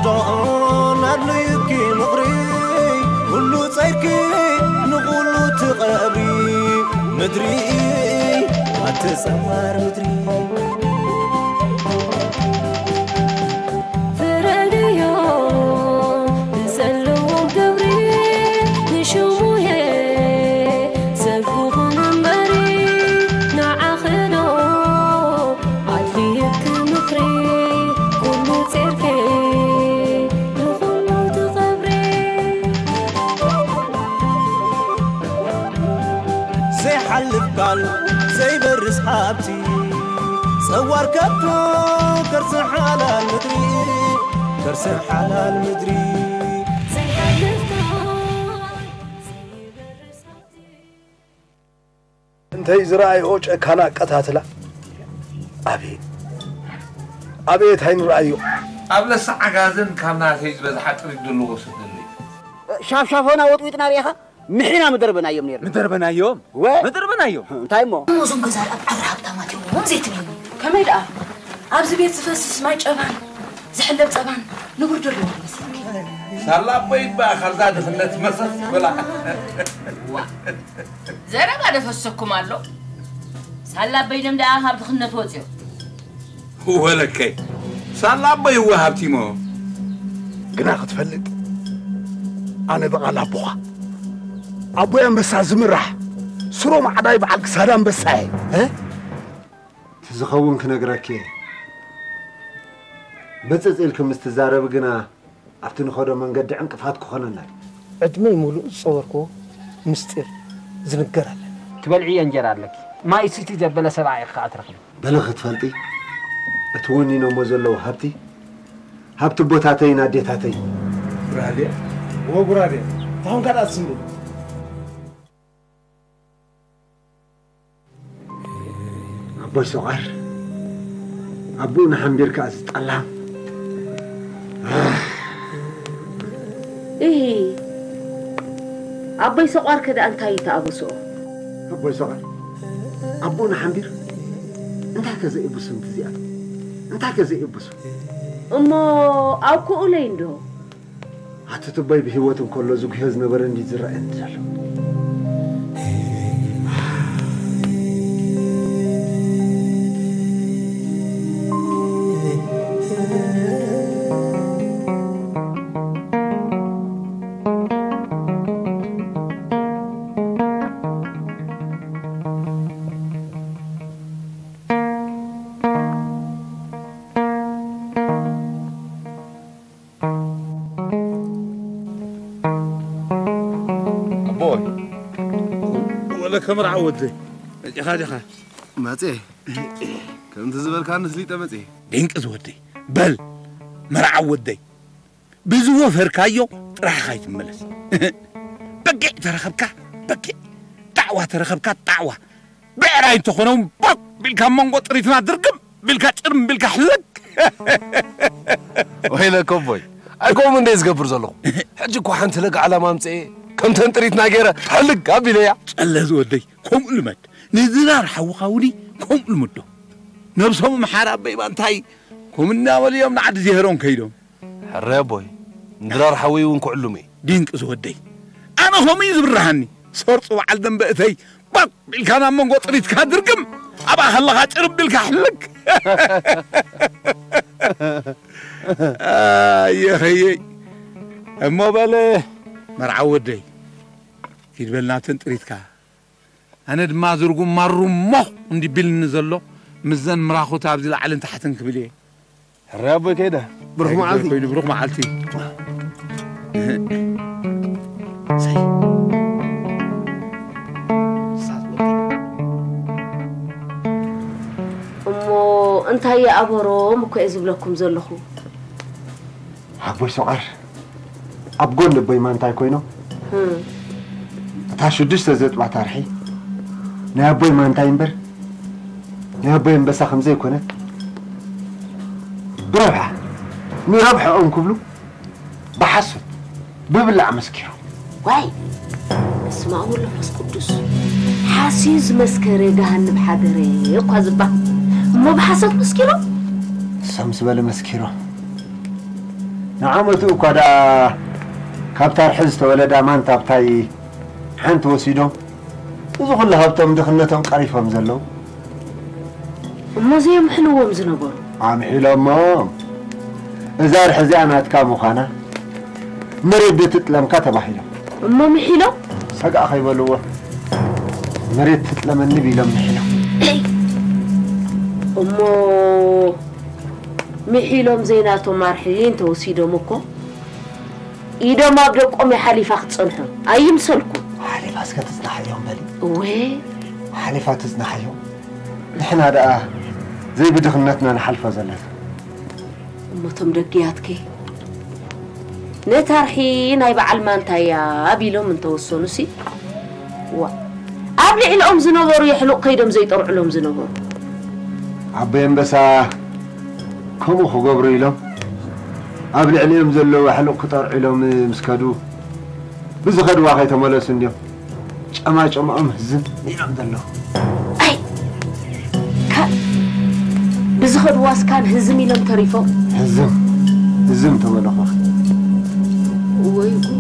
ዶን ኣድልዩኪ ምኽሪ፣ ኩሉ ጸይርኪ ንኹሉ ትቐብሪ። ምድሪ ኣቲ ጸማር ምድሪ። ፍረድዮ ብዘለዎም ክብሪ፣ ንሽሙየ ሰብ ክኹን እምበሪ፣ ንዓኺ ዶ ኣድልየኪ ምኽሪ፣ ኩሉ ጸይርኪ ንኹሉ ትቐብሪ። ዘይሓልፍ ቃል ዘይበርስ ሃብቲ፣ ጸዋር ከብዶ ከርሲ ሓላል ምድሪ፣ ከርሲ ሓላል ምድሪ። ዘይሓልፍ ቃል ዘይበርስ ሃብቲ። እንተይ ዝረኣይኦ ጨካና ኣቀታትላ። ኣቤት ኣቤት ኣይንረኣዮ። ኣብ ለሳ ዓጋዘን ካብ ናተይ ዝበዝሓ ጥሪት ዘለዎ ሰብ ዘሎ እዩ። ሻፍሻፎና ወጥዊጥና ርኢኻ ምሒና ምደርበናዮም ነርና። ምደርበናዮም? ወ? ምደርበናዮም? እንታይ እሞ? እሞ እዞም ገዛ ኣብ ዓብሪ ሃብታማት እዮም እሞ ዘይትንህኒ። ከመይ ደኣ ኣብዚ ቤት ዝፈስስ ማይ ጨባን ዝሕለብ ጸባን ንቡር ዶ ኣለዎ ይመስለኪ? ሳላ ኣቦይ እባ ካብዛ ድኽነት መሰስ በላ። ዋ፣ ዘረባ ደፈሰኩም ኣሎ። ሳላ ኣቦይ ደም ደኣ ካብ ድኽነት ወጽዮ። ወለከይ፣ ሳላ ኣቦይ እወ ሃብቲሞ። ግና ክትፈልጥ፣ ኣነ በቓል ኣቦኻ፣ ኣቦይ ኣንበሳ ዝምራሕ፣ ስሮም ዓዳይ በዓል ክሳድ ኣንበሳ እየ። እ? እቲ ዝኸውን ክነግረኪ እየ። ብጽጽ ኢልኪ ምስ ትዛረቢ ግና ኣብቲ ንኸዶ መንገዲ ዕንቅፋት ክኾነና እዩ። ዕድመይ ሙሉእ ዝጸወርክዎ ምስጢር ዝንገር ኣለኒ። ትበልዕዮ እንጀራ ኣለኪ። ማይ ስቲ ዘበለ ሰብኣይ ኢኺ ከኣ ትረኽቢ። በሊ ክትፈልጢ፣ እቲ ወኒኖሞ ዘለዉ ሃብቲ፣ ሃብቲ ኣቦታተይን ኣዴታተይን። ጉራዴ፣ እወ ጉራዴ፣ ታኹም ካልኣት ስምሩ። ኣቦይ ሰቋር፣ ኣቦኡ ንሓምቢር ከኣ ዝጠላም። እሂ፣ ኣቦይ ሰቋር ከ ደኣ እንታይ ይተኣበስኦ? ኣቦይ ሰቋር፣ ኣቦኡ ንሓምቢር እንታይ ከ ዘእብሱ እንቲ እዚኣቶም? እንታይ ከ ዘእብሱ? እሞ ኣብ ክኡለይ እንዶ? ኣቲ ትቦይ ብህይወት እንከሎ ዝጉሄ ዝነበረ እንዲ ዝረኣየኒ ዘሎ። ኣቦይ። ወለ ከም ርዓ ወደይ። መጺኻ ዲኻ? መጺኤ። ከምቲ ዝበልካኒ ስሊጠ መጺኤ። ድንቂ ዝወደይ። በል፣ መርዓ ወደይ። ብዝወፈርካዮ ጥራሕኻ ኣይትመለስ። በጊዕ ተረኸብካ፣ በጊዕ። ጣዕዋ ተረኸብካ፣ ጣዕዋ። ብዕራይ እንተኾነ እውን ቦጥ ቢልካ ኣብ መንጎ ጥሪትና ድርግም ቢልካ ጭርም ቢልካ ሕልግ። ወይለከ ኣቦይ፣ ኣይ ከምኡ እንደ ዝገብር ዘለኹ። ሕጂ እኮ ሓንቲ ለጋ ዓላማ ኣምጽኤ፣ ከምተን ጥሪትና ገይረ ሕልግ ኣቢለያ። ጸለ ዝወደይ፣ ከምኡ ልመድ። ንድራር ሓውኻ ውዲ ከምኡ ልመዶ። ነብሶም ምሓር ኣበይ ባንታይ፣ ከምኡ እናበሉ እዮም ንዓዲ ዜህሮም ከይዶም። ሕራይ ኣቦይ፣ ንድራር ሓወይ እውን ክዕሉም እየ። ድንቂ ዝወደይ፣ ኣነ ከምኡ እዩ ዝብርሃኒ። ሰርጹ በዓል ደንበ እተይ፣ ባጥ ቢልካ ናብ መንጎ ጥሪትካ ድርግም፣ ኣብኣ ከለኻ ጭርብ ቢልካ ሕልግ። ኣየኸየይ፣ እሞ በለ መርዓ ወደይ፣ ኪድ በል ናብተን ጥሪትካ። ኣነ ድማ ዝርጉም ማሩ ሞኽ እንዲ ቢልኒ ዘሎ፣ ምስዘን ምራኹት ኣብዚ ላዕልን ታሕትን ክብል እየ። ሕራይ ኣቦይ ከይደ። ብሩኽ መዓልቲ። ኮይኑ ብሩኽ መዓልቲ። እሞ እንታይ ይኣበሮም እኮ እየ ዝብለኩም ዘለኹ። ኣቦይ ሰቋር ኣብ ጎኒ ኣቦይ ማንታይ ኮይኖም፣ እታ ሽዱሽተ ዘጥባታ ርሒ ናይ ኣቦይ ማንታይ እምበር ናይ ኣቦይ ኣንበሳ ከም ዘይኮነት፣ ብረብሓ፣ ንረብሕኦም ክብሉ ብሓሶት፣ ብብላዕ መስኪሮም። ዋይ፣ በስመ ኣብ ወወልድ ወመንፈስ ቅዱስ። ሓስዩ ዝመስከረ ገሃነም ሓደረ እኳ ዝበሃል። እሞ ብሓሶት መስኪሮም? ሰም ዝበለ መስኪሮም። ንዓመቱ እኳ ደኣ ካብ ታርሒ ዝተወለዳ ማንታ ኣብታይ ሓንቲ ወሲዶም፣ እዚ ኩሉ ሃብቶም ድኽነቶም ቀሪፎም ዘለዉ። እሞ ዘየምሕልዎም ዝነበሩ? ኣምሒሎሞም። እዛ ርሒ እዚኣ ናትካ ምዃና መሬት ዶ ትጥለምካ ተባሂሎም። እሞ ምሒሎም? ሰጋእ ከይበልዎ መሬት ትጥለመኒ ቢሎም ምሒሎም። እሞ ምሒሎም ዘይናቶም ኣርሒ እንተወሲዶም እኮ ኢዶም ኣብ ደቆም እያ ሓሊፋ ክትጸንሖም ኣይምሰልኩም። ሓሊፋ እስከ ትጽናሓዮም በሊ። እወ ሓሊፋ ትጽናሓዮም። ንሕና ደኣ ዘይብድኽነትና ንሓልፎ ዘለና። እሞ እቶም ደግያትከ ነታ ኣርሒ ናይ በዓል ማንታያ ቢሎም እንተወሰኑሲ ዋ ኣብ ልዕሊኦም ዝነበሩ የሕሉቕ ከይዶም ዘይጠርዑሎም ዝነበሩ። ኣቦይ ኣንበሳ ከምኡ ክገብሩ ኢሎም ኣብ ልዕሊኦም ዘለዉ ኣሕሉቕ ክጠርዑ ኢሎም ምስ ከዱ ብዝኸድዋ ከይተመለሱ እንድዮም ጨማጨምኦም ህዝም ኢሎም ዘለዉ። ኣይ ካ ብዝኸድዋስ ካን ህዝም ኢሎም ተሪፎም። ህዝም ህዝም ተበለኹ። ወይ ጉድ።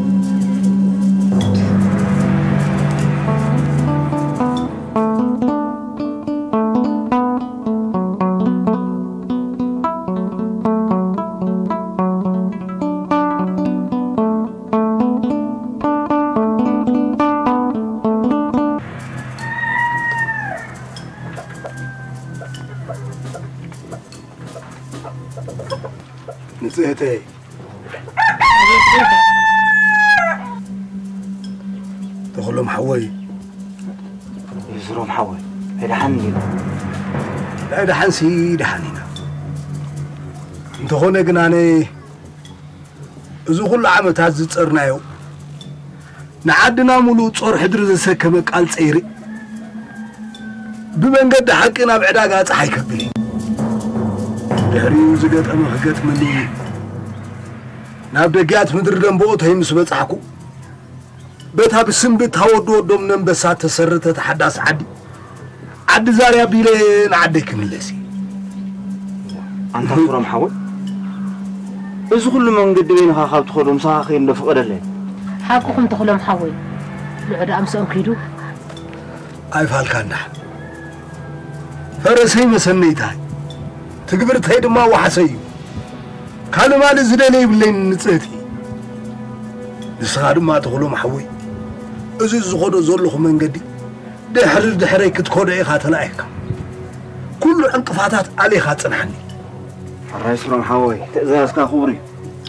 ንጽህተይ ተኽሎም ሓወይ። ይዝሮም ሓወይ ኣይደሓን እንዲና። ናይ ደሓንሲ ደሓን ኢና። እንተኾነ ግን ኣነ እዚ ኩሉ ዓመታት ዝጸርናዮ ንዓድና ሙሉእ ጾር ሕድሪ ዘሰከመ ቃልሲ ይርኢ። ብመንገዲ ሓቂ ናብ ዕዳጋ ጸሓይ ከብል እዩ። ድሕሪኡ ዝገጠመ ክገጥመኒ እዩ። ናብ ደጊያት ምድሪ ደንበኦተይ ምስ በጻሕኩ በታ ብስም ብታ ወዲ ወዶም ነንበሳ ተሰርተት ሓዳስ ዓዲ ዓዲ ዛርያ ቢለ ንዓደይ ክምለስ እየ። ኣንታ ክብሮም ሓወይ፣ እዚ ኩሉ መንገዲ በይንኻ ካብ ትኸዶ ምሳኻ ከይድ እንዶ ፍቐደለይ። ሓቅኹም ተኽሎም ሓወይ፣ ልዑ ደኣ ምስኦም ኪዱ። ኣይፋልካን ደሓን። ፈረሰይ መሰነይታይ፣ ትግብርተይ ድማ ዋሕሰይ እዩ። ካልእ ማልእ ዝደልየ ይብለይን ንጽህቲ። ንስኻ ድማ ተኽሎም ሓወይ፣ እዚ ዝኸዶ ዘለኹ መንገዲ ድሕሪ ድሕረይ ክትከዶ ኢኻ ተላኢኽካ። ኩሉ ዕንቅፋታት ኣሊኻ ጽንሓኒ። ሕራይ ስሮም ሓወይ፣ ትእዛዝካ ክቡር እዩ።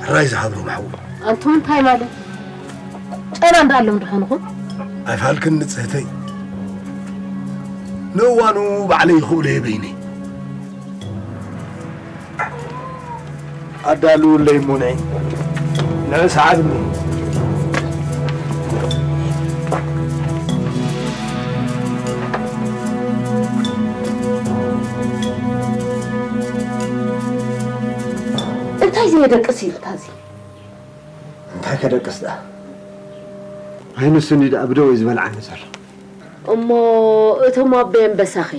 ሕራይ ዝሃብሮም ሓወይ። ኣንቱም እንታይ ማለት? ጨና እንዳኣሎም ድኾንኹም? ኣይፋልክን ንጽህተይ። ንእዋኑ ባዕለይ ይኽእሎ እየ በይነይ። ኣዳልውለይ እሞ ንዒ ንዒ ሰዓብኒ። እንታይ ዘየደቅስ እዩ እታ እዚ? እንታይ ከደቅስ ደኣ? ኣይንሱኒ ደኣ ብደወይ ዝበልዓኒ ዘሎ። እሞ እቶም ኣቦይ ኣንበሳኸ?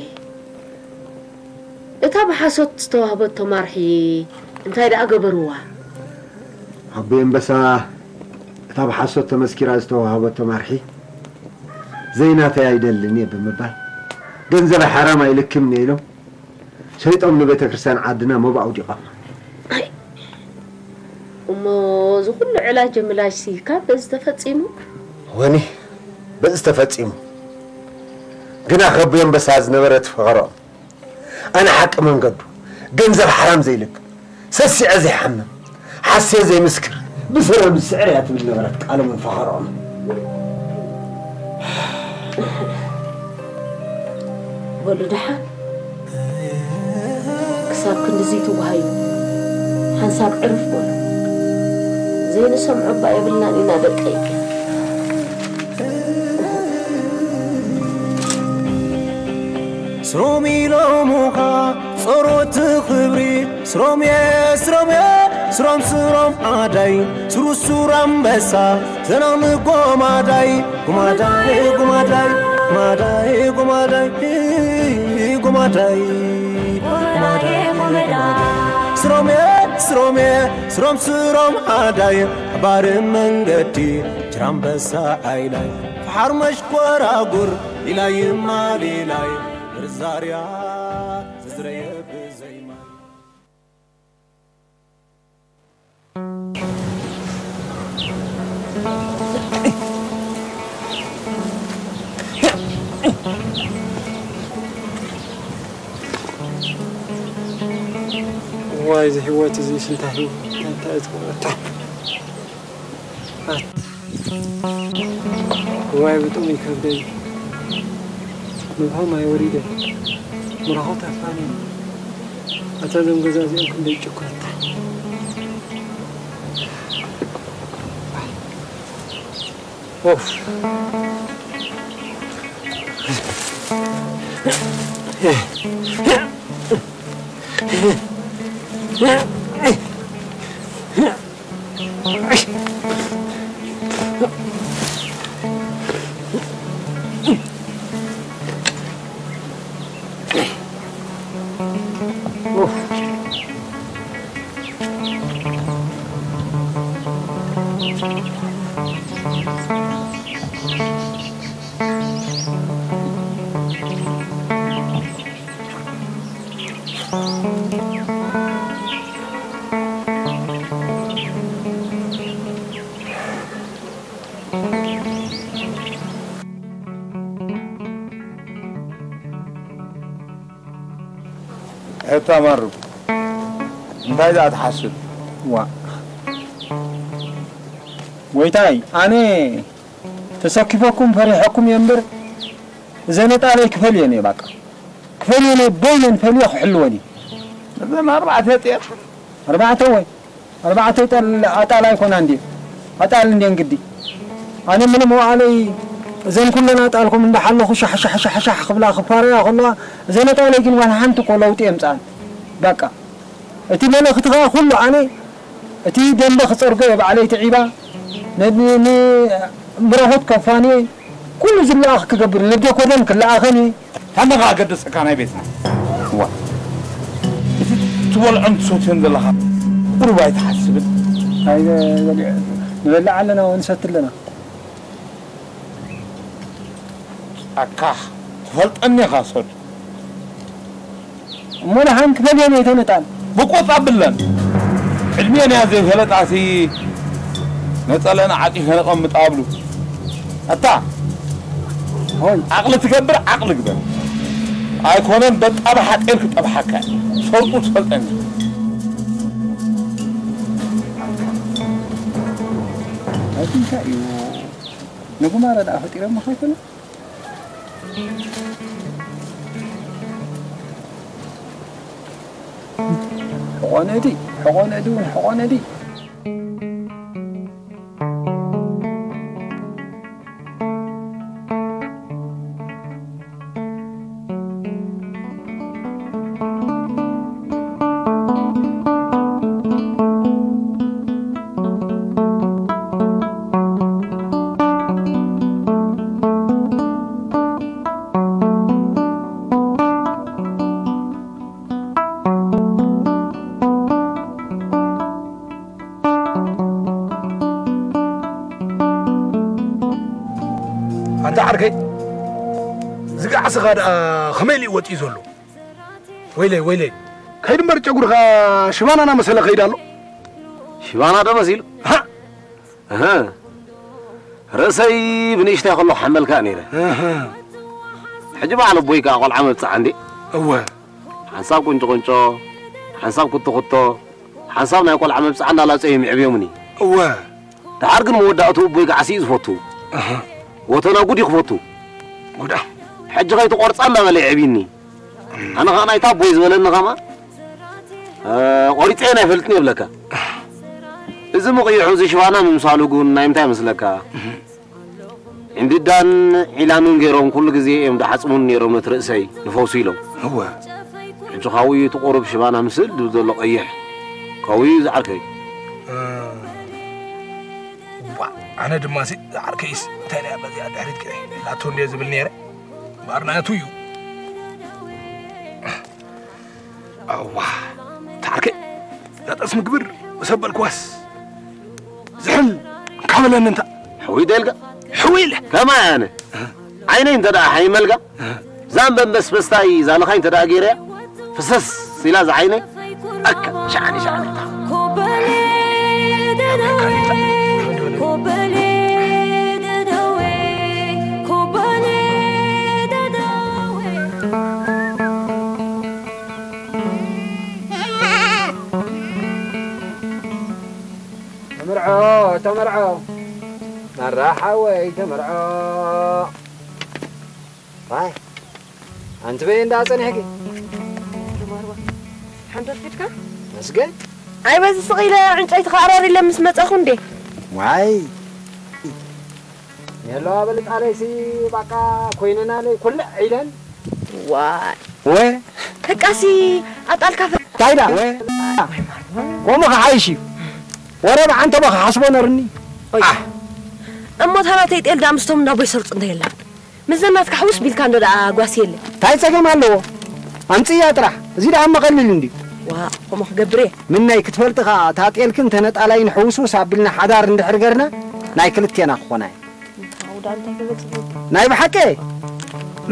እታ ብሓሶት ዝተዋህበቶም ኣርሒ እንታይ ደኣ ገበርዋ? ኣቦይ ኣንበሳ እታ ብሓሶት ተመስኪራ ዝተዋህበቶም ኣርሒ ዘይናተይ ኣይደልን እየ ብምባል ገንዘበይ ሓራም ኣይልክምን እየ ኢሎም ሸይጦም ንቤተ ክርስቲያን ዓድና መብ ኣውዲቖማ። ኣይ፣ እሞ እዚ ኩሉ ዕላጀ ምላጅሲ ካብ በዚ ተፈጺሙ? ወኒ በዚ ተፈጺሙ። ግና ከቡይ ኣንበሳ ዝነበረ እቲ ፈኸርኦም ኣነ ሓቂ መንገዱ ገንዘብ ሓራም ዘይልክ ሰሲዐ ዘይሓምም ሓስየ ዘይምስክር ብሰላም ዝስዕር እያ ትብል ነበረት ቃሎምን ፈኸርኦምን። በሉ ደሓን ክሳብ ክንድዚ ትወሃዩ ሓንሳብ ዕርፍ በሉ። ዘይንሰምዖ እባ የብልናን ኢና ደቀይ። ስሮም ኢሎሙኻ ጸሮት ክብሪ ስሮምየ ስሮምየ ስሮም ስሮም ኣዳይ ስሩ ስሩ ኣንበሳ ዘናም ጎማዳይ ጎማዳይ ጎማዳይ ጎማዳይ ጎማዳይ ጎማዳይ ጎማዳይ ስሮምየ ስሮም እየ፣ ስሮም ስሮም ሓዳይ፣ ባር መንገዲ ጅራምበሳ ዓይላይ፣ ፈሓር መሽኮራጉር፣ ሊላይ ማሊላይ፣ ርዛርያ ዝዝረየ ብዘይማይ። ዋይ፣ እዚ ህይወት እዚ ስንታ ህይወት፣ እንታይ፣ እንታይ እዩ ዝገብረካ? ኣት-፣ ዋይ፣ ብጥሙይ ከብደይ፣ ንብሆ ማይ ወሪደ፣ ምራኹ ተፋኒ፣ ኣታ እዞም ገዛ እዚኦም ክንደይ ጭኩናት። ኡፍ። ሕቶ ኣማሩ እንታይ ደኣ ትሓስብ? ዋ ጎይታይ፣ ኣነ ተሰኪፈኩም ፈሪሐኩም እየ እምበር፣ እዘን ኣጣለይ ክፈልየን እየ፣ ባቃ ክፈልየን እየ፣ በይነን ፈልየ ክሕልወን እየ። እዘን ኣርባዕተ ጤል ኣርባዕተ ወይ ኣርባዕተ ጠል ኣጣል ኣይኮና እንዴ? ኣጣል እንዴ እንግዲ። ኣነ ምንም መዋእለይ እዘን ኩለን ኣጣልኩም እንዳሓለኹ ሻሕ ሻሕ ሻሕ ሻሕ ክብላ ክፋረያ ከለዋ እዘን ኣጣለይ ግን ዋላ ሓንቲ እኮ ለውጢ የምፅኣን። በቃ እቲ መልእኽቲ ከዓ ኩሉ ኣነ እቲ ደንበ ክፀርጎ እየ ባዕለይ እቲ ዒባ ንምረኹት ከፋንየ ኩሉ ዝለኣኽ ክገብር ንደኮደን ክለኣኸን እየ። ታመኻ ኣገደሰካ ናይ ቤትና እዋ እቲ ትበልዖን ትሰትዮን ዘለኻ ቁሩብ ኣይትሓስብን? ኣይ ንበልዕ ኣለና ንሰቲ ኣለና። ጫካ ትፈልጠኒ ኢኻ ሶድ። እሞ ንሓን ክፈልየን እየ ተነጣን። ብቆጽ ኣብለን ዕድሜን እያ ዘይፈለጣሲ ነጸለን ዓጺፈ ነቐምጥ ኣብሉ። ኣታ ሆይ ዓቕሊ ትገብር ዓቕሊ ግበር ኣይኮነን በጣ ብሓጤር ክጠብሓካ ሰርጡ ትፈልጠኒ ኣቲ እንታይ እዩ ንጉማረ ደኣ ፈጢሮምኻ ኣይኮነ ሕቖነዲ ሕቖነዲ እውን ሕቖነዲ ኣንታ ዓርከይ ዝገዓስኻ ደኣ ከመይ ኢሉ ይወጽእ ዘሎ? ወይለይ ወይለይ ከይድ እምበር ጨጉርኻ ሽባና ናመሰለ ከይድ ኣሎ። ሽባና ዶ መሲሉ? ሃ! እህ ርእሰይ ብንእሽተይ ከሎ ሓመልካ ነይረ። እህ ሕጂ በዓል ኣቦይ ከኣ ቆልዓ መብጽዓ እንዴ። እወ። ሓንሳብ ቁንጮ ቁንጮ፣ ሓንሳብ ኩቶ ኩቶ፣ ሓንሳብ ናይ ቆልዓ መብጽዓ እንዳላጸዩ የምዕብዮምኒ። እወ። ደሓር ግን መወዳእትኡ ኣቦይ ገዓሲ እዩ ዝፈቱ። እህ። ጎተና ጉድ እዩ ክፈቱ። ጉዳ። ሕጂ ከይትቆርጻ እንዳበለ የዕብይኒ። ኣነ ኸኣ ናይታ ኣቦይ ዝበለኒ ኸማ ቆሪጸ ናይ ፈልጥን የብለካ። እዚ ምቕይሑ እዚ ሽባና ምምሳሉ ግን ናይ ምንታይ መስለካ? ዕንድዳን ዒላምን ገይሮም ኩሉ ግዜ እዮም ድሓጽሙኒ ነይሮም ነቲ ርእሰይ ንፈውሱ ኢሎም። እወ። ሕጂ ካብኡ እዩ እቲ ቁሩብ ሽባና ምስል ዝብል ዘሎ ቀይሕ። ካብኡ እዩ ዝዓርከይ። ዋ ኣነ ድማ ሲ ዝዓርከይስ እንታይ ናይ በዚኣ ድሕሪት ክዒ ላቶ እንድየ ዝብል ነይረ። ባርናቱ እዩ። ኣዋ ታርከይ ቀጠስ ምግብር ወሰበልክዋስ ዝሕል ካበለኒ እንታ ሕውይ ደልጋ ሕውይ ኢለ ከማይ ኣነ ዓይነይ እንተ ደኣ ሓይመልጋ ዛንበን በስበስታይ ዛለኻይ እንተ ደኣ ገይረያ ፍሰስ ኢላ ዝዓይነይ ኣካ ሻዓኒ ሻዓኒ ተመርዖ ተመርዖ መራ ሓወይ ተመርዖ። ዋይ ኣንቲ በይ እንዳ ጸኒሕኪ ሓንዶር ፊትካ መስገን ኣይ በዚ ስቕ ኢለ ዕንጨይቲ ከኣራር ኢለ ምስ መጻኹ እንዴ ዋይ የለዋ በልጣለይሲ ባቃ ኮይነናለይ ኩልዕ ኢለን ዋይ ወ ደቃሲ ኣጣልካ ፈ ታይዳ ወ ቆሞ ክሓይሽ እዩ ወረ ብዓንተቦ ክሓስቦ ነርኒ እሞ ታናተይ ጤል ዳ ምስቶም እንዳቦይ ሰርጡ እንተ የላ ምዘናትካ ሕውስ ቢልካ እንዶ ደኣ ጓስ የለ ታይ ጸገም ኣለዎ ኣምጽያ ጥራሕ እዚ ደኣ መቐልል እንድዩ ዋ ከምኡ ክገብር እየ ምናይ ክትፈልጥኻ ታጤልክን ተነጣላይን ሕውስውስ ኣቢልና ሓዳር እንድሕር ገርና ናይ ክልቴና ክኾና እዩ ኣውዳ እንታይ ተበጽሑ ናይ ብሓቂ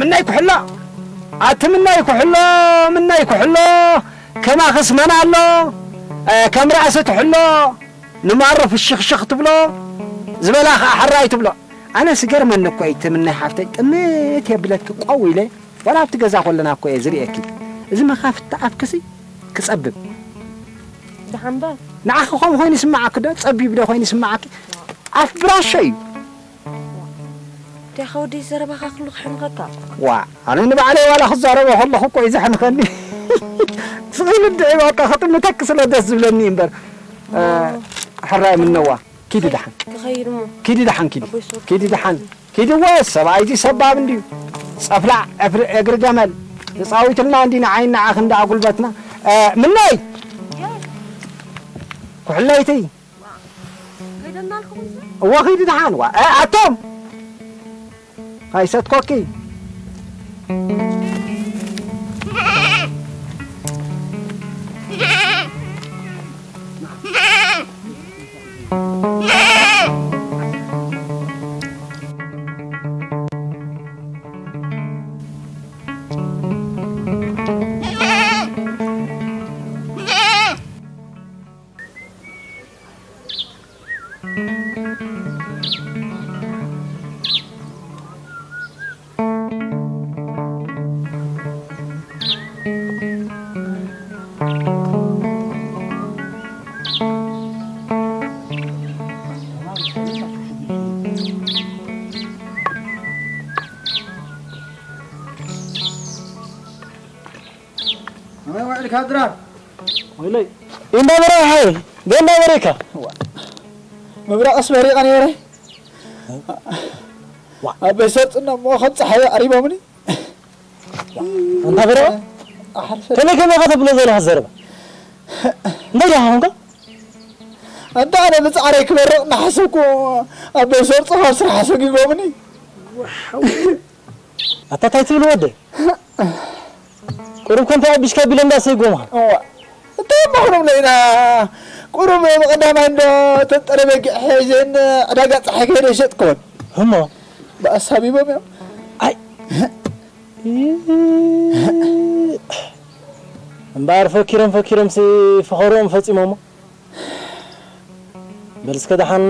ምናይ ኩሕሎ ኣቲ ምናይ ኩሕሎ ምናይ ኩሕሎ ከማኽስ መን ኣሎ እ፣ ከም ራእሲ ትሕሎ ንማሮ ፍሽኽሽኽ ትብሎ ዝበላ ኸዓ ሕራይ ትብሎ ኣነ ስገርመኒ እኮ እዩ ትምናይ ሓፍተይ ጥምት የብለኪ ቆው ኢለ ዋላ ኣብቲ ገዛ ኮለና እኮ እየ ዝርእየኪ እዚ መኻፍቲ ኣፍክሲ ክጸብብ ደሓንበር ንዓኺ ከምኡ ኮይኑ ይስምዓኪ ዶ ጸቢብ ዶ ኮይኑ ይስምዓኪ ኣፍ ብራሾ እዩ ዲኻ ወደይ ዘረባኻ ክሉ ክሕንኸካ ዋ ኣነ ንባዕለይ ዋላ ክዛረቦ ከለኹ እኮ እዩ ዘሕንኸኒ ስቕ ኢሉ እንድዒ በቃ ክጥምተኪ ስለ ደስ ዝብለኒ እምበር እ፣ ሕራይ ምነዋ ኪዲ ደሓን ክኸይድ እሞ ኪዲ ደሓን ኪዲ ኪዲ ደሓን ኪዲ ወ ሰብኣይ እዚ ሰባብ እንድዩ ጸፍላዕ ዕፍሪ እግሪ ገመል ተጻዊትልና እንዲ ንዓይ ንዓኺ እንዳ ኣጉልበትና እ፣ ምነይ ኩሕለይቲ ከይደናልኩም እወ ኺዲ ደሓን ዋ እ፣ ኣቶም ኣይሰትኮኪ ኣበይ ውዕልካ ድራር? ወይለይ እንዳበረ ሓይ ገንዳ በሬካ ምብራቕስ በሪቐ ነይረ ኣበይ ሰርፅና እሞ ከም ፀሓይ ኣሪቦምኒ ኣንታ በረ ከመይ ከመይ ኢኻ ተብሎ ዘለኻ ዘረባ እንታይ ዲኻ ኾንካ ኣንታ ኣነ ብፃዕረይ ክበርቕ እናሓሰብኩ ኣበይ ሰርፁ ካብ ስራሕ ኣሰጊጎምኒ ኣታ እንታይ ትብል ወደ ቁሩብ ከምቲ ኣቢሽካ ቢሎም ዳሰይጎምኻ እዋ እንታይ እሞ ክብሎም ኢና ቁሩብ ብቐዳማይ እንዶ ተጠረ በጊዕ ሒዘን ዕዳጋ ፀሓይ ከይደ ይሸጥክወን እሞ ብኣሳቢቦም እዮም ኣይ እምበኣር ፈኪሮም ፈኪሮም ሲ ፈኸርኦም ፈፂሞሞ በል እስከ ደሓን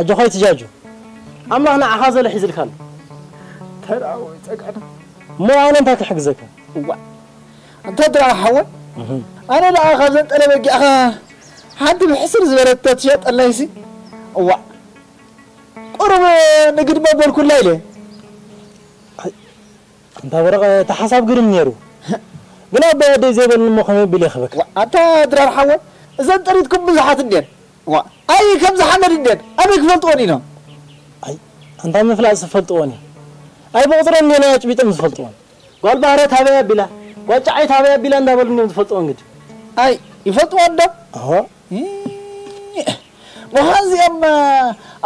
ኣጆኻ ኣይትጃጆ ኣምላኽ ንዓኻ ዘሎ ሒዝልካ ኣሎ ተራዊ ፀግዕና እሞ ኣነ እንታይ ክሕግዘካ እዋ እንተ ድራ ሓወ ኣነ ደኣ ካብዘን ጠለበጊዕኻ ሓንቲ ብሕስር ዝበለት ተትሸጠለይሲ እዋ ቁሩብ ንግድመ በልኩላ ኢለ እንታ በረቐ እቲ ሓሳብ ግርም ነይሩ ግን ኣቦይ ኣደይ ዘይበሉኒ እሞ ከመይ ቢለ ይኽበካ ኣታ ድራር ሓወ እዘን ጥሪትኩም ብዙሓት እንዴን ዋ ኣይ ከምዚ ሓመድ እንዴን ኣበይ ክፈልጥዎን ኢኖም ኣይ ኣንታ ምፍላጥ ዝፈልጥዎን እዩ ኣይ ብቕፅረን እንዴና ኣጭቢጦም ዝፈልጥዎን ጓል ባህረት ኣበይ ኣቢላ ጓል ጫዓይት ኣበይ ኣቢላ እንዳበሉኒ እዮም ዝፈልጥዎን ግዲ ኣይ ይፈልጥዎን ዶ ኣሆ ምዃን እዚኦም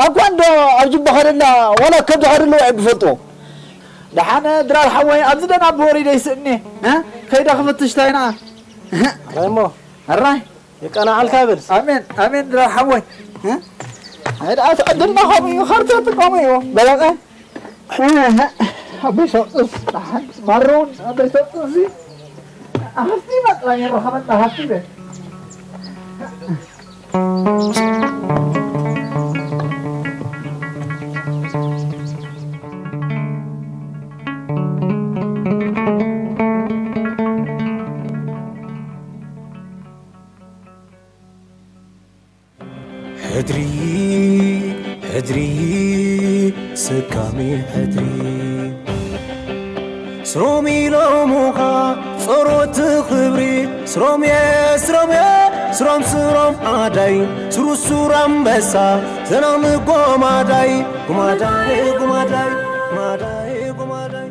ኣኳ እንዶ ኣብ ጅባ ኸደላ ዋላ ከብዲ ኸደለዋ እዮም ዝፈልጥዎ ደሓነ ድራር ሓወይ ኣብዚ ደና ብወሪደ ይስእኒ ከይደ ክፍትሽ ታይና ራይሞ ኣራይ የቀናዕልካ በልስ። ኣሜን፣ ኣሜን፣ ድራር ሓወይ። እ? ኣይ፣ ደኣ እቲ ዕድልና ከምኡ እዩ፣ ካርታ ትጥቀሙ እዩ። በለጠ። ኣበይ ሰጡስ? ደሓን፣ ማሮ እውን ኣበይ ሰጡስ? እዚ ሃፍቲ ይመጽእ፣ ኣይረኸበና ሃፍቲ በል። ሕድሪ፣ ሕድሪ፣ ሰካሚ ሕድሪ። ስሮም ኢሎሙኻ ጸሮት ክብሪ። ስሮም እየ፣ ስሮም እየ፣ ስሮም፣ ስሮም ኣዳይ። ስሩ፣ ስሩ ኣንበሳ፣ ዘናም ጎማዳይ። ጉማዳይ፣ ጉማዳይ፣ ጉማዳይ፣ ጉማዳይ።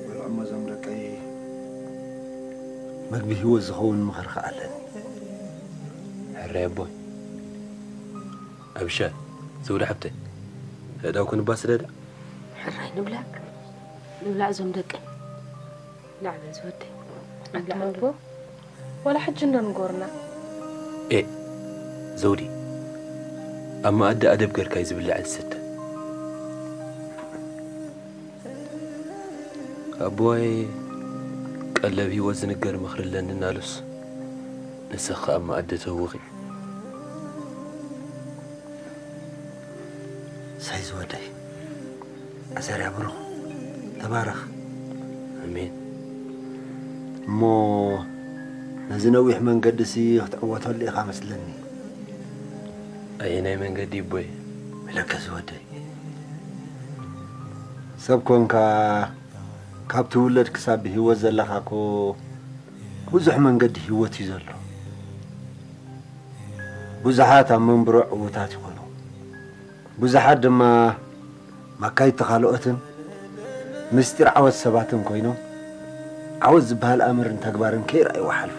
በልዑ እሞ እዞም ደቀይ፣ መግቢ ህይወት ዝኸውን ምኽሪ ከኣ ኣለኒ። ሕራይ ኣቦይ። ኣብሻ፣ ዘውዲ ሓብተይ፣ ኣእዳው ክንባስለ ደኣ። ሕራይ ንብላዕ፣ ንብላዕ እዞም ደቀይ። ብላዕ በል ዝወደይ። ኣታ ኣቦ፣ ዋላ ሕጂ እንዶ ንጎርና። ኤ፣ ዘውዲ፣ ኣብ መኣዲ ኣደብ ገርካ እዩ ዝብላዕን ዝስተን። ኣቦይ፣ ቀለብ ህይወት ዝንገር ምኽሪ ኣለኒ እናሉስ፣ ንስኺ ኣብ መኣዲ ተህውኺ። ሳይ ዝወደይ፣ ኣሰር ያብሩኽ፣ ተባረኽ። ኣሜን። እሞ ነዚ ነዊሕ መንገድሲ ክትዕወተሉ ኢኻ መስለኒ። ኣየናይ መንገዲ ይቦይ? ኢለካ ዝወደይ። ሰብ ኮንካ፣ ካብ ትውለድ ክሳብ ብህይወት ዘለኻ እኮ ብዙሕ መንገዲ ህይወት እዩ ዘሎ። ብዙሓት ኣብ መንብሮ ዕዉታት ይኾኑ። ብዙሓት ድማ መካይድቲ ካልኦትን ምስጢር ዓወት ሰባትን ኮይኖም፣ ዓወት ዝበሃል ኣምርን ተግባርን ከይረኣይዎ ሓልፉ።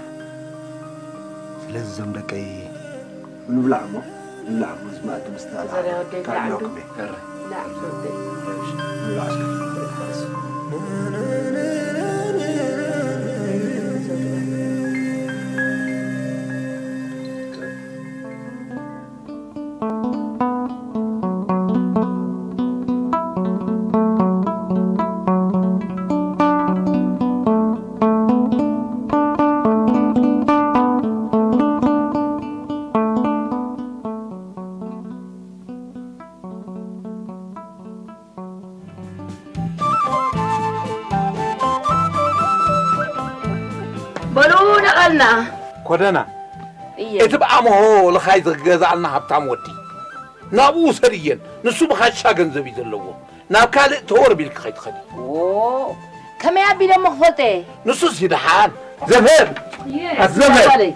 ስለዚ እዞም ደቀይ፣ ንብላዕ እሞ፣ ንብላዕ እሞ፣ እዚ መኣዲ ምስቲ ኣልዓል ዘርያ ወደይ፣ ብላዕ ካልእለኩም እየ። ብላዕ ወደይ። ንብላዕ እስከ። በሉ ነቐልና። ኮደና፣ እየ። እቲ ብኣምሆ ልኻይ ዝገዝኣልና ሃብታም ወዲ፣ ናብኡ ውሰድየን፣ ንሱ ብኻሻ ገንዘብ እዩ ዘለዎ። ናብ ካልእ ተወር ቢልኪ ከይትኸዲ። ኦ፣ ከመይ ኣቢለ እሞ ክፈልጦ እየ? ንሱስ ይደሓን። ዘመድ፣ እየ። ኣቲ ዘመድ። ጓለይ።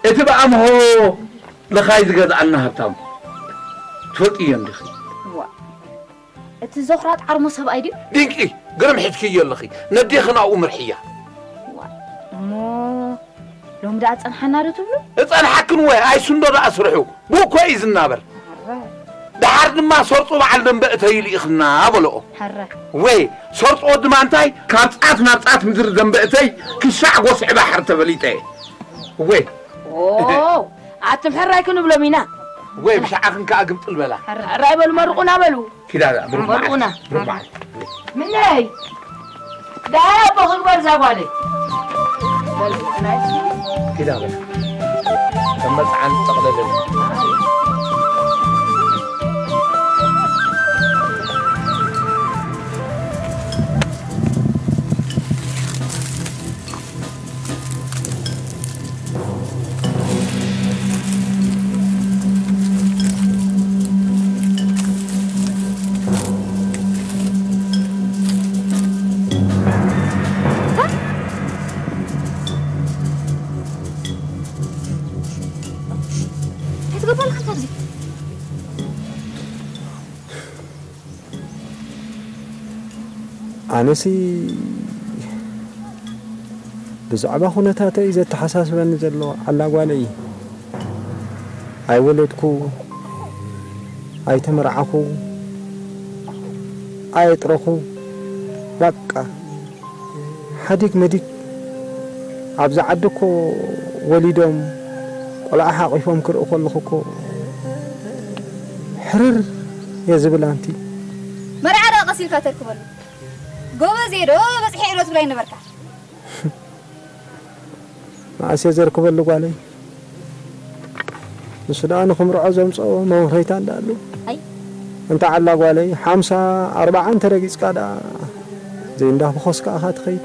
እቲ ብኣምሆ ልኻይ ዝገዝኣልና ሃብታም ትፈልጥዮ እንዲኺ? ዋ፣ እቲ ዘኹራጥ ዓርሞ ሰብኣይ ድዩ? ድንቂ፣ ግርም ሒዝክዮ ኣለኺ። ነዴኺ ናብኡ ምርሕያ። ዋ፣ እሞ ሎሚ ደኣ ጸንሓና ዶ ትብሉ? እጸንሓክን ወይ፣ ኣይስንዶ ደኣ ስርሑ። ብኡ እኮ እዩ ዝናበር። ኣረ። ደሓር ድማ ሰርጾ በዓል ደንበ እተይ ኢሉ ኢኽና በልኦ። ኣረ። ወይ፣ ሰርጾ ወዲ ማንታይ ካብ ጻት ናብ ጻት ምድሪ ደንበ እተይ ክሻዕ ጎስዒ ባሕሪ ተበሊጠ እየ። ወይ። ኦ፣ ኣቱም ሕራይ ክንብሎም ኢና። ወይ፣ ብሻዓኽን ከኣ ግምጥል በላ። ሕራይ በሉ፣ መርቑና በሉ። ኪዳ፣ ብሩኽ መዓልቲ፣ መርቑና። ብሩኽ መዓልቲ። ምነይ? ዳይ ኣቦ ክግበር እዛ ጓለይ። ኪዳ በላ። ከም መጽዓን ጠቕለለኒ። ኣነሲ ብዛዕባ ኩነታተይ ዘተሓሳስበኒ ዘሎ ዓላ ጓለይ፣ ኣይወለድኩ፣ ኣይተመርዓኹ፣ ኣየጥረኹ፣ በቃ ሓዲግ መዲግ። ኣብዚ ዓዲ እኮ ወሊዶም ቆልዓ ሓቂፎም ክርኢ ከለኹ እኮ ሕርር እየ ዝብል። ኣንቲ መርዓ ደኣ ቀስ ኢልካ ተርክበሉ። ጎበዝ እየ ዶ በጽሐ እየ ዶ ትብላይ ነበርካ? መዓስ እየ ዘርክበሉ ጓለይ? ንሱ ደኣ ንኽምርዖ ዘምጽኦ መምረይታ እንዳኣሉ። ኣይ። እንተ ዓላ ጓለይ፣ ሓምሳ ኣርብዓ እንተ ረጊጽካ ደኣ፣ ዘይእንዳ ፈኾስካ ኢኻ ትኸይድ።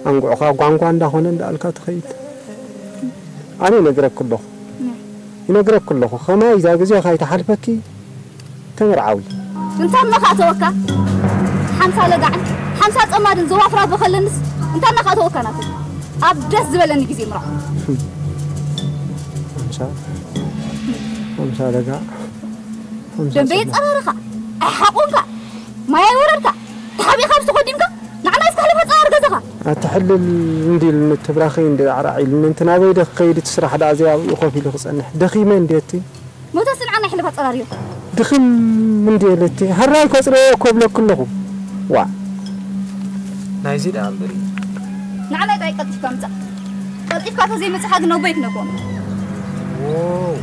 ኣንጉዕኻ ጓንጓ እንዳኾነ እንዳኣልካ ትኸይድ። ኣነ ይነግረኪ ኣለኹ። ነ። ይነግረኪ ኣለኹ። ከማይ እዛ ግዜ ካይትሓልፈኪ፣ ተመርዓዊ። እንታና ከኣተወካ? ሓምሳ ለጋዕን ሓምሳ ጸማድን ዘዋፍራ በኸለንስ እንታና ከኣተወካ ናቱ? ኣብ ደስ ዝበለኒ ግዜ ምራቕ። ሓምሳ፣ ሓምሳ ለጋዕ፣ ሓምሳ ደንበ ጸማድ። የጸራርኻ፣ ኣይሓቑንካ፣ ማይ ኣይወረድካ፣ ተሓቢእካ ምስ ተኾዲምካ፣ ንዓና እስካሕልፍ ኣጸራር ገዛኻ። ኣትሕልል እንዲል ንትብራኸይ እንዲ ራዕራዕ ኢሉኒ፣ እንት ናበይ ዶ ክኸይድ፣ እቲ ስራሕ ደኣ ዘይ ኣብኡ ኮፍ ኢሉ ክጸንሕ፣ ደኺመ እንድየ እቲ። ሞተስ ንዓና ይሕልፍ ኣጸራርዮ። ድኽም እንድየ ለቲ፣ ሕራይ ከጽርዮ እኮ እብለኪ ኣለኹ። ዋእ። ናይዚ ደኣ እምበሪ። ንዓና ጥራይ ቀልጢፍካ ምጻእ። ቀልጢፍካ ተዘይመጺኻ ግን ነቦይ ክነግሮም። ዎው።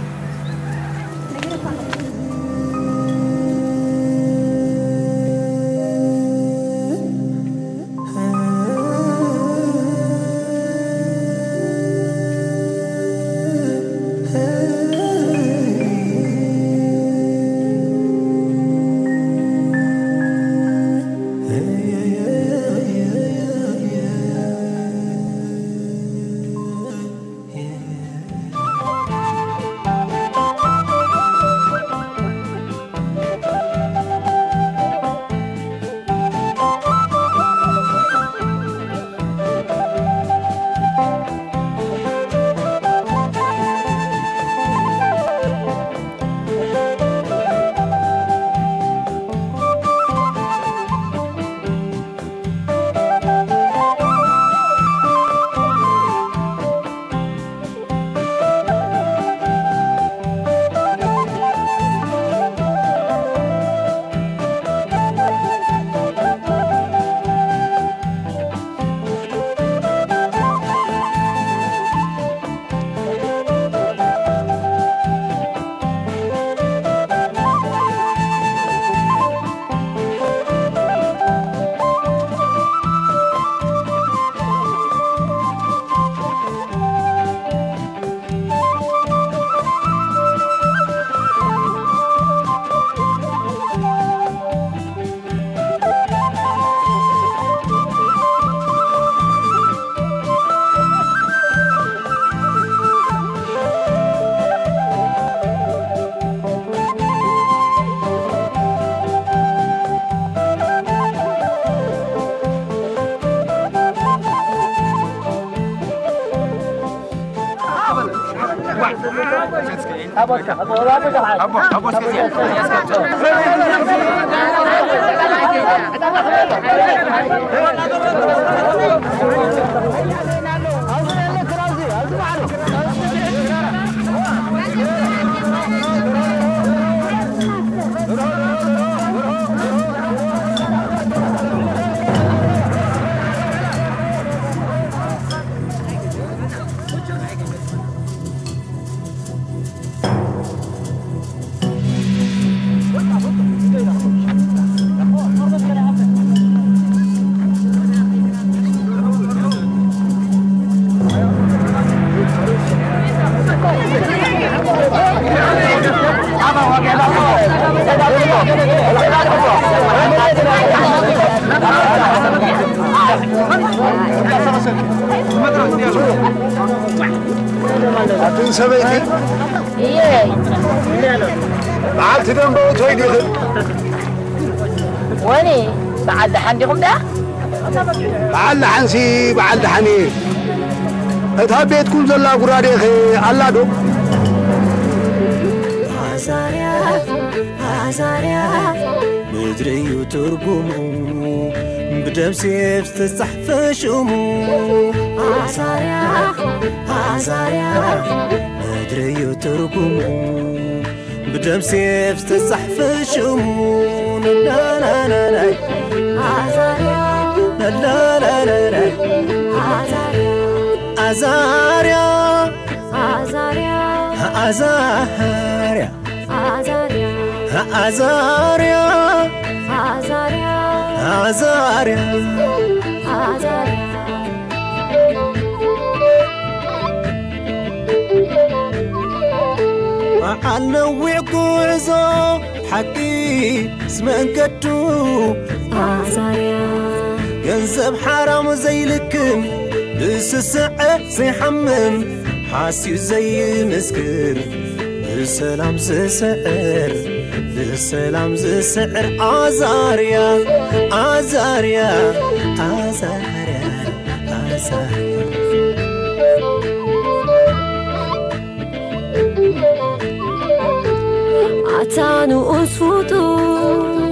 ኣትን ሰበይቲ እየ። በዓልቲ ደንበ እቶይ ዲኽን? ወኒ በዓል ደሓን ዲኹም ደኣ? በዓል ደሓንሲ በዓል ደሓን እየ። እታ ቤትኩም ዘላ ጉራዴኸ ኣላ ዶ? ኣዛርያ ምድሪ እዩ ትርጉሙ፣ ብደም ሴፍ ዝተጻሕፈ ሽሙ። ኣዛርያ፣ ኣዛርያ ምድሪ እዩ ትርጉሙ፣ ብደም ሴፍ ዝተጻሕፈ ሽሙ። ላላላላይ፣ ኣዛርያ፣ ላላላላይ፣ ኣዛርያ፣ ኣዛርያ፣ ኣዛርያ፣ ኣዛርያ፣ ኣዛርያ፣ ኣዛርያ፣ ኣዛርያ፣ ኣዛርያ፣ ኣዛርያ። በዓል ነዊሕ ጉዕዞ ሓቂ ዝመንገዱ ኣዛርያ። ገንዘብ ሓራም ዘይልክም፣ ብስስዐ ዘይሓምም፣ ሓስዩ ዘይምስክር፣ ብሰላም ዝስዕር፣ ብሰላም ዝስዕር ኣዛርያ፣ ኣዛርያ፣ ኣዛርያ፣ ኣዛርያ። ኣታ ንኡስ ፍጡር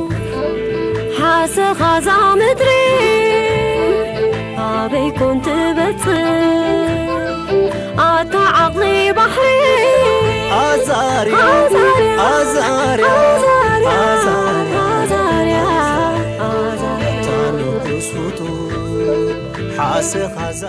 ሓሰኻዛ ምድሪ ኣበይ ኮን ትበጽሕ? ኣታ ዓቕሊ ባሕሪ ኣዛርያ፣ ኣዛርያ፣ ኣዛርያ፣ ኣዛርያ፣ ኣዛርያ፣ ኣዛርያ፣ ኣዛርያ። ኣታ ንኡስ ፍጡር ሓሰኻዛ